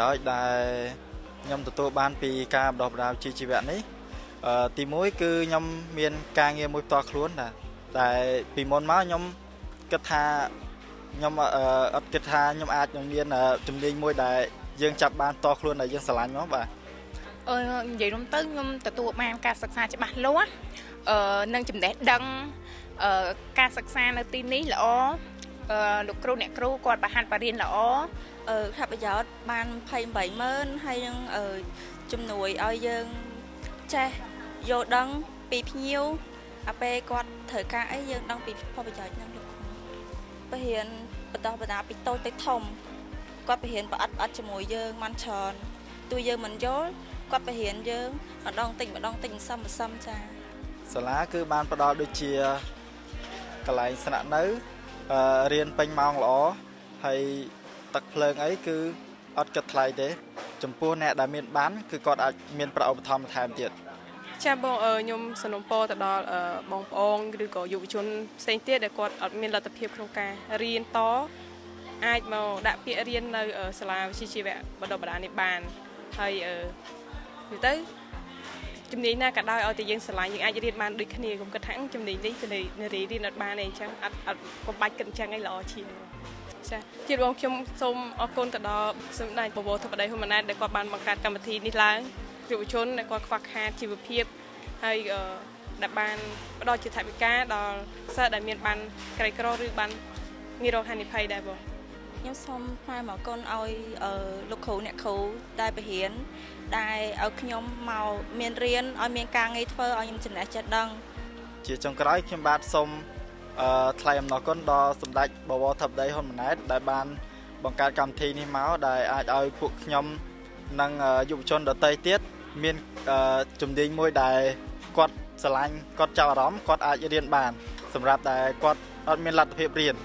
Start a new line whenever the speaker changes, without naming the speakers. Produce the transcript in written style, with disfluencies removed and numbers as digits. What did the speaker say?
យោជន៍ដែលខ្ញុំទទួលបានពីការបណ្ដុះបណ្ដាលវិជ្ជាជីវៈនេះទី1គឺខ្ញុំមានការងារមួយផ្ទាល់ខ្លួនដែរតែពីមុនមកខ្ញុំគិតថាខ្ញុំអត់គិតថាខ្ញុំអាចនឹងមានជំនាញមួយដែលយើងចាប់បានផ្ទាល់ខ្លួនដែលយើងស្រឡាញ់មកបាទ
និយាយរួមទៅខ្ញុំទទួលបានការសិក្សាច្បាស់លាស់និងចំណេះដឹងការសិក្សានៅទីនេះល្អលោកគ្រូអ្នកគ្រូគាត់បង្ហាត់បរិញ្ញាល្អ
ខាប់ប្រយោជន៍បាន 280,000 ហើយនឹងជំនួយឲ្យយើងចេះយល់ដឹងពីភ្ញៀវអាពេលគាត់ត្រូវការអីយើងដឹងពីផលប្រយោជន៍ហ្នឹងលោកគ្រូបរិញ្ញាបន្តបណ្ដាពីតូចទៅធំគាត់បរិញ្ញាប្រអិតអត់ជាមួយយើងបានច្រើនទោះយើងមិនយល់គាត់បរិញ្ញាយើងម្ដងតិចម្ដងតិចសឹមសឹមចា
សាលាគឺបានផ្ដល់ដូចជាកន្លែងស្នាក់នៅរៀនពេញម៉ោងល្អហើយទឹកភ្លើងអីគឺអត់គិតថ្លៃទេចំពោះអ្នកដែលមានបានគឺគាត់អាចមានប្រាក់ឧបត្ថម្ភបន្ថែមទៀត
ចាបងខ្ញុំសំណូមពរទៅដល់បងប្អូនឬក៏យុវជនផ្សេងទៀតដែលគាត់អត់មានលទ្ធភាពក្នុងការរៀនតអាចមកដាក់ពាក្យរៀននៅសាលាវិជ្ជាជីវៈបណ្ដុះបណ្ដាលនេះបានហើយនិយាយទៅជំនាញណាក៏ដោយឲ្យតែយើងស្រឡាញ់យើងអាចរៀនបានដូចគ្នាកុំគិតថាជំនាញនេះគឺនារីរៀនអត់បានទេអញ្ចឹងអត់កុំបាច់គិតអញ្ចឹងឯងល្អជាងចាជាបងខ្ញុំសូមអរគុណទៅដល់សម្ដេចបវរធិបតីហ៊ុនម៉ាណែតដែលគាត់បានបង្កើតកម្មវិធីនេះឡើងយុវជនដែលគាត់ខ្វះខាតជីវភាពហើយដែលបានផ្ដល់ជាថវិកាដល់សិស្សដែលមានបានក្រីក្រឬបានងាយរងហានិភ័យដែរបង
ខ្ញុំសូមថ្លែងអំណរគុណឲ្យលោកគ្រូអ្នកគ្រូដែលបរិញ្ញាដែលឲ្យខ្ញុំមកមានរៀនឲ្យមានការងារធ្វើឲ្យខ្ញុំចំណេះចេះដឹង
ជាចុងក្រោយខ្ញុំបាទសូមថ្លែងអំណរគុណដល់សម្ដេចបវរធិបតីហ៊ុនម៉ាណែតដែលបានបង្កើតកម្មវិធីនេះមកដែលអាចឲ្យពួកខ្ញុំនិងយុវជនដទៃទៀតមានជំនាញមួយដែលគាត់ស្រឡាញ់គាត់ចាប់អារម្មណ៍គាត់អាចរៀនបានសម្រាប់តែគាត់អត់មានលទ្ធភាពរៀន